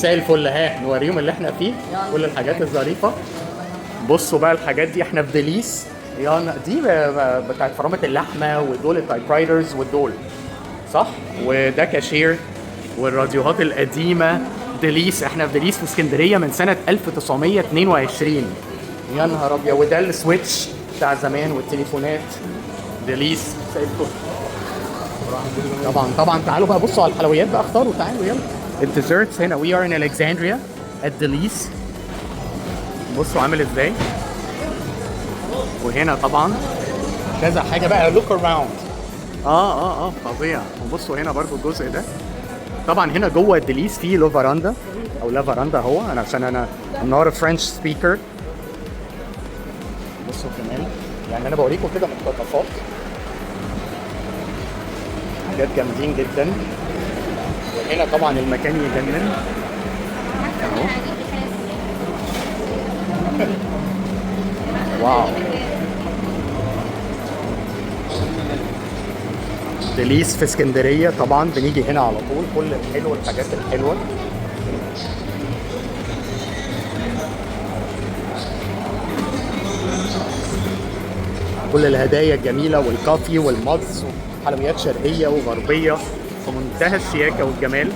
مساء الفل. ها نوريهم اللي احنا فيه، كل الحاجات الظريفة. بصوا بقى الحاجات دي، احنا في ديليس. يا دي بتاعت فرامه اللحمة، ودول ال typewriters والدول صح، وده كاشير، والراديوهات القديمة. ديليس، احنا في ديليس في اسكندرية من سنة 1922. يا نهار ابيض. وده ال switch بتاع زمان والتليفونات. ديليس، مساء الفل. طبعا طبعا. تعالوا بقى بصوا على الحلويات بقى، اختاروا، تعالوا يلا. ال desserts هنا. we are in Alexandria at ديليس. بصوا عامل ازاي. وهنا طبعا كذا حاجة بقى، look around. فظيع. وبصوا هنا برضو الجزء ده. طبعا هنا جوه الدليس في لو فاراندا او لا فاراندا، هو انا عشان انا I'm not a French speaker. بصوا كمان، يعني انا بوريكم كده مقتطفات حاجات جامدين جدا. وهنا طبعا المكان يجنن اهو. wow، دليس في اسكندرية، طبعا بنيجي هنا على طول، كل الحلو، الحاجات الحلوة. كل الهدايا الجميلة وال coffee وال mugs وحلويات شرقية وغربية في منتهى الشياكة والجمال.